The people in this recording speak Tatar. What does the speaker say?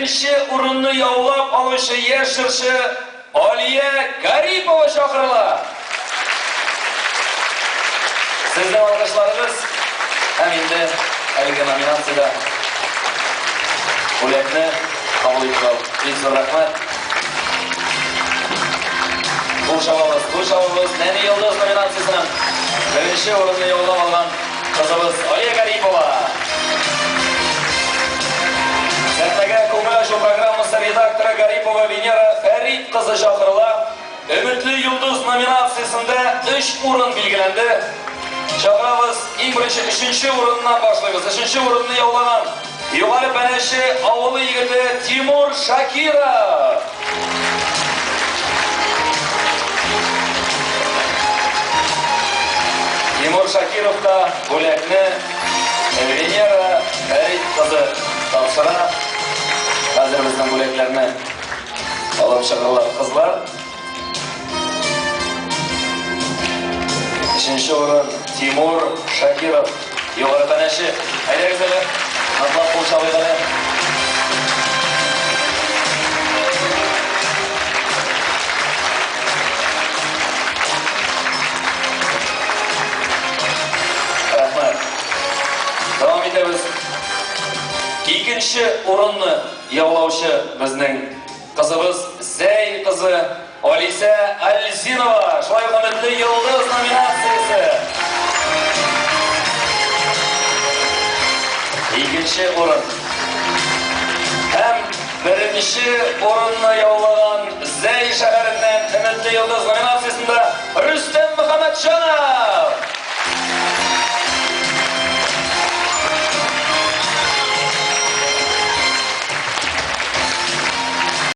Беренче урынны яулап алучы яшь җырчы Алия Гарипова чакырыла. Сезнең алкышларыгыз һәм инде әлеге номинациядә бүләкне кабул итеп ал. Бик зур рәхмәт. Кул чабабыз, кул чабабыз Нәни йолдыз номинациясенең беренче урынны яулап алган кызыбыз Алия Гарипова. Сәхнәгә күңел ачу программасы редакторы Гарипова Венера Фәрит кызы чакырыла. Өметле йолдыз номинациясендә өч урын билгеләнде. Чакырабыз, иң беренче өченче урыннан башлыйбыз. Өченче урынны яулаган Югары Пәнәче авылы егете Тимур Шакиров. Тимур Шакировка бүләкне Венера Фәрит кызы тапшыра. Хәзер безнең бүләкләрне алып чыгарлар кызлар. Өченче урын Тимур Шакиров. Югары Пәнәче. Әйдәгез әле, ныклап кул чабыйк әле. Рәхмәт. Дәвам итәбез. Икенче урынны яулаучы безнең кызыбыз Зәй кызы Алисә Альзинова, шулай ук Өметле йолдыз номинациясе. Икенче урын. Һәм беренче урынны яулаган Зәй шәһәреннән Өметле йолдыз номинациясендә Рөстәм Мөхәммәтҗанов.